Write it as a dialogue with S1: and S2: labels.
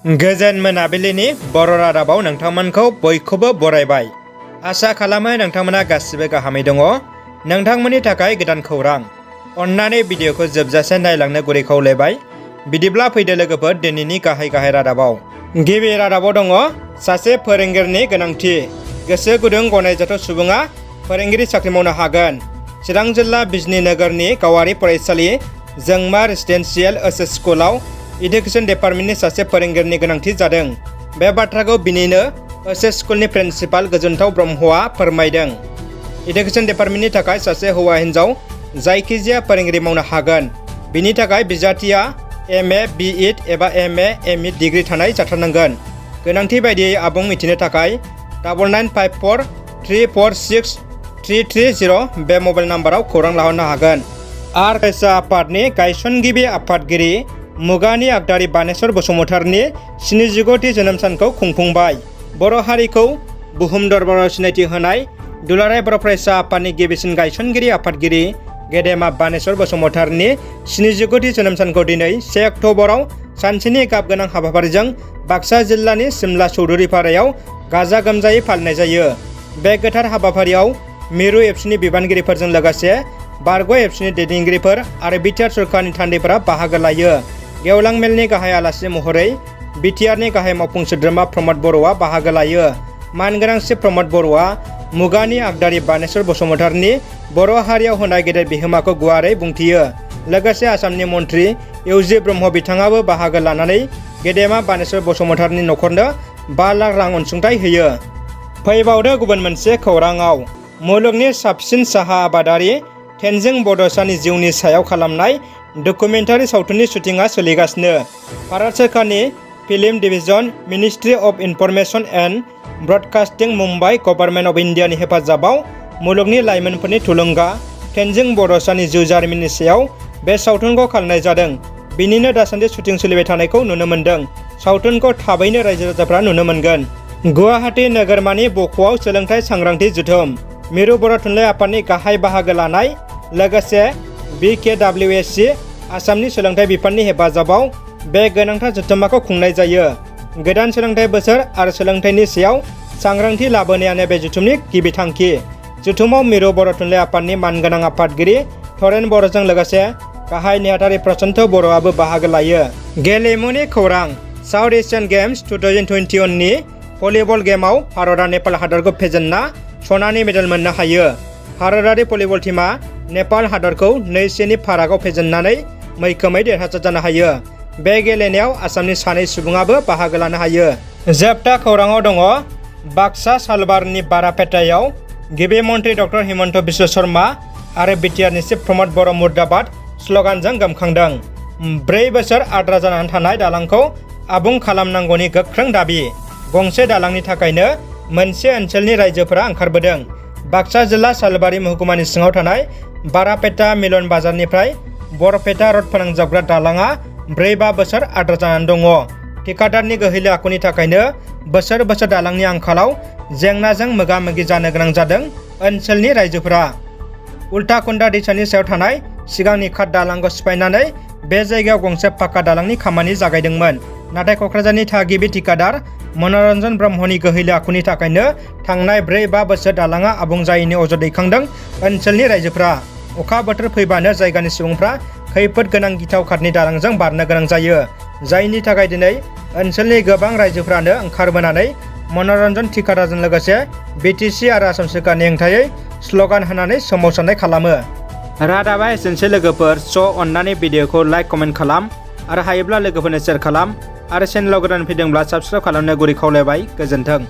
S1: गोजोन मोनाबिलिनि बर' रादाबाव नोंथांमोनखौ बयखौबो बरायबाय। आसा खालामो नोंथांमोना गासिबो गाहामै दङ। नोंथांमोननि थाखाय गोदान खौरां। अन्नानै भिडिअखौ जोबजासे नायलांनो गुरै खावलायबाय। बिदिब्ला फैदो लोगोफोर दिनैनि गाहाय रादाबाव। गिबि रादाबाव दङ सासे फोरोंगिरिनि गोनांथि। गोसो गुदुं गनायजाथाव सुबुङा फोरोंगिरि साख्रि मावनो हागोन। चिरां जिल्ला बिजनी नोगोरनि गावारि फरायसालि जोंमा रेसिडेन्सियेल ओइस स्कुलाव इडुकेसन डिपार्टमेन्टनि सासे फोरोंगिरिनि गोनांथि जादों। बे बाथ्राखौ बिनिनो ओइस स्कुलनि प्रिन्सिपाल गोजोनथाव ब्रह्मआ फोरमायदों। इडुकेसन डिपार्टमेन्टनि थाखाय सासे हौवा हिन्जाव जायखिजाया फोरोंगिरि मावनो हागोन। बिनि थाखाय बिजाथिया MA BEd एबा MA ME डिग्री थानाय जाथारनांगोन। गोनांथि बायदियै आबुं मिथिनो थाखाय 9954346330 बे मबाइल नाम्बाराव खौरां लाहरनो हागोन। आर फरायसा आफादनि गायसनगिरि आफादगिरि मुगानि आगदारि बानेश्वर बसुमतारीनि 79थि जोनोम सानखौ खुंफुंबाय। बर' हारिखौ बुहुम दरबाराव सिनायथि होनाय दुलाराय बर' फरायसा आफादनि गिबिसिन गायसनगिरि आफादगिरि गेदेमा बानेश्वर बसुमतारीनि 79थि जोनोम सानखौ दिनै 1 अक्ट'बराव सानसेनि गाब गोनां हाबाफारिजों बाक्सा जिल्लानि सिमला चौधुरीपारायाव गाजा गोमजायै फालिनाय जायो। बे गोथार हाबाफारियाव मिरु एबसुनि बिबानगिरिफोरजों लोगोसे बारग' एबसुनि दैदेनगिरिफोर आरो बिटिआर सरकारनि थान्दैफोरा बाहागो लायो। गेवलां मेलनि गाहाय आलासि महरै बिटिआरनि गाहाय मावफुं सोद्रोमा प्रमद बर'आ बाहागो लायो। मानगोनां श्री प्रमद बर'आ मुगानि आगदारि बानेश्वर बसुमतारीनि बर' हारियाव होनाय गेदेर बिहोमाखौ गुवारै बुंथियो। लोगोसे आसामनि मन्त्रि इउजि ब्रह्म बिथाङाबो बाहागो लानानै गेदेमा बानेश्वर बसुमतारीनि न'खरनो 5 लाख रां अनसुंथाइ होयो। फैबावदो गुबुन मोनसे खौराङाव। मुलुगनि साबसिन साहा आबादारि तेनजिं बड'सानि जिउनि सायाव खालामनाय डकुमेन्टारि सावथुननि शुटिंआ सोलिगासिनो। भारत सोरखारनि film division ministry of information and broadcasting Mumbai government of इन्डियानि हेफाजाबाव मुलुगनि लाइमोनफोरनि थुलुंगा तेनजिं बड'सानि जिउ जारिमिननि सायाव बे सावथुनखौ खालामनाय जादों। बिनिनो दासान्दि शुटिं सोलिबाय थानायखौ नुनो मोन्दों। सावथुनखौ थाबैनो रायजो राजाफ्रा नुनो मोनगोन। गुवाहाटी नोगोरमानि बख'आव सोलोंथाइ सांग्रांथि जथुम। मिरु बर' थुनलाइ आफादनि गाहाय बाहागो लानाय लोगोसे BKWSC आसामनि सोलोंथाइ बिफाननि हेफाजाबाव बे गोनांथार जथुम्माखौ खुंनाय जायो। गोदान सोलोंथाइ बोसोर आरो सोलोंथाइनि सायाव सांग्रांथि लाबोनायानो बे जथुमनि गिबि थांखि। जथुमाव मिरु बर' थुनलाइ आफादनि मानगोनां आफादगिरि थरेन बर'जों लोगोसे गाहाय नेहाथारि प्रशान्त बर'आबो बाहागो लायो। गेलेमुनि खौरां। साउथ एशियान गेम्स 2021नि भलिबल गेमाव भारतआ नेपाल हादरखौ फेजेनना सनानि मेडेल मोननो हायो। भारतारि भलिबल टीमा नेपाल हादरखौ 2-1 फारागआव फेजेननानै मैखोमै देरहासार जानो हायो। बे गेलेनायाव आसामनि 2 सुबुङाबो बाहागो लानो हायो। जोबथा खौराङाव दङ बाक्सा सालबारनि बारापेटायाव गिबि मन्त्रि डक्टर हिमन्त बिश्व शर्मा आरो बिटिआरनि चिफ प्रमद बर' मुर्दाबाद स्लगानजों गोमखांदों। 4 बोसोर आद्रा जानानै थानाय दालांखौ आबुं खालामनांगौनि गोख्रों दाबि। गंसे दालांनि थाखायनो मोनसे ओनसोलनि रायजोफोरा ओंखारबोदों। बाक्सा जिल्ला सालबारि महकुमानि सिङाव थानाय बारापेटा मिलन बाजारनिफ्राय बरपेटा रड फोनांजाबग्रा दालाङा 4-5 बोसोर आद्रा जानानै दङ। ठिकादारनि गोहैलो आखुनि थाखायनो बोसोर दालांनि आंखालाव जेंनाजों मोगा-मोगि जानो गोनां जादों ओनसोलनि रायजोफोरा। उल्टाकुन्दा दैसानि सायाव थानाय सिगांनि काट दालांखौ सिफायनानै बे जायगायाव गंसे पाक्का दालांनि खामानि जागायदोंमोन। नाथाय क'क्राझारनि थागिबि ठिकादार मनरन्जन ब्रह्मनि गोहैलो आखुनि थाखायनो थांनाय 4-5 बोसोर दालाङा आबुं जायैनि अजद दैखांदों ओनसोलनि रायजोफोरा। अखा बोथोर फैबानो जायगानि सुबुंफ्रा खैफोद गोनां गिथाव काटनि दालांजों बारनो गोनां जायो। जायनि थाखाय दिनै ओनसोलनि गोबां रायजोफ्रानो ओंखारबोनानै मनरन्जन ठिकादारजों लोगोसे BTC आरो आसाम सोरखारनि हेंथायै स्लगान होनानै सोमावसारनाय खालामो। रादाबा एसेनोसै लोगोफोर। अन्नानै भिडिअखौ लाइक कमेन्ट खालाम आरो हायोब्ला लोगोफोरनो शेयार खालाम आरो चेनेलाव गोदान फैदोंब्ला साबस्क्राइब खालामनो गुरै खावलायबाय। गोजोन्थों।